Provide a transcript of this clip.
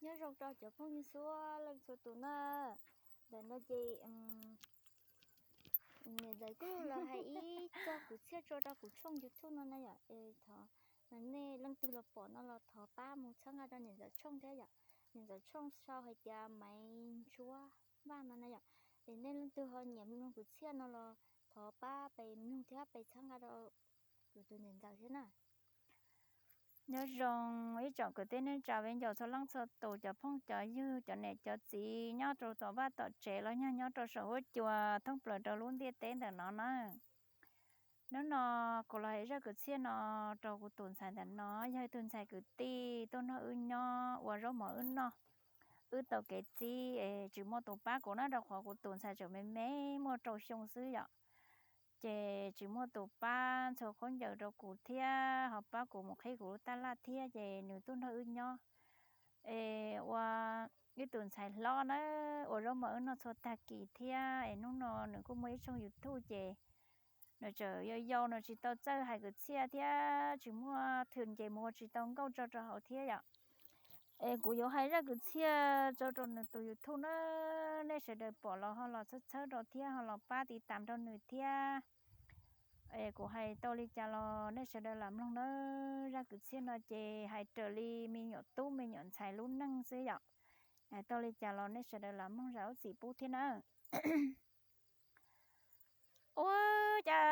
Nyob zoo rau cov phooj ywg txhua leej txhua tus na. Ntawm no ces niam ntxawm kuj los hais ib co kwv txhiaj tso rau kuv tshooj YouTube no na yom. Thov nej leej twg los pom no los thov pab mus txhawb nqa rau niam ntxawm tshooj thiab yom. Niam ntxawm tshooj sau hais tias Maiv Ntsuab Vaj no na yom. Es nej leej twg ho nyiam mloog kwv txhiaj no los thov pab pes mloog thiab pes txhawb nqa rau kuv tus niam ntxawm thiab na. Nyob zoo ib tsoom kwv tij neej tsa viv ncaus txhua leej txhua tus, cov phooj cov ywg, cov niam cov txiv nyob rau tom vaj tom tsev los yog nyob rau saum huab cua thoob plaws rau lub ntiaj teb ntawm no na. Hnub no kuv los hais zaj kwv txhiaj no rau kuv tus ntxhais ntawm no, yog ib tug ntxhais kwv tij tuaj nrog wb nyob ua zaub mov wb noj. Wb tau kev txib es tsis muaj tus pab kuv na, rau qhov kuv tus ntxhais tseem me me muaj rau xyoo xwb yom. Ces tsis muaj tus pab ntxhua khaub ncaws rau kuv thiab ho pab kuv mus qhib kuv lub taj laj thiab, ces nws tuaj nrog wb nyob. Es ua ib tus ntxhais hlob na, ua zaub mov wb noj txhua tag kis thiab. Es hnub no nws kuj muaj ib tshooj YouTube ces nws tseem yau yau, nws tsis tau txawj hais kwv txhiaj thiab tsis muaj thwm ces mus ua tsis tau nkauj tso rau hauv thiab yom. Es kuv yuav hais zaj kwv txhiaj tso rau nws tus YouTube na, nej sawv daws pom los ho los txhawb txhawb rau thiab ho los pab tiv tam rau nws thiab. Es kuv hais tau li cas los nej sawv daws lam mloog na. Zaj kwv txhiaj no ces hais raws li me nyuam tub me nyuam ntxhais lub neej xwb yom. Hais tau li cas los nej sawv daws lam mloog zam lub txim pub thiab na. Ua cas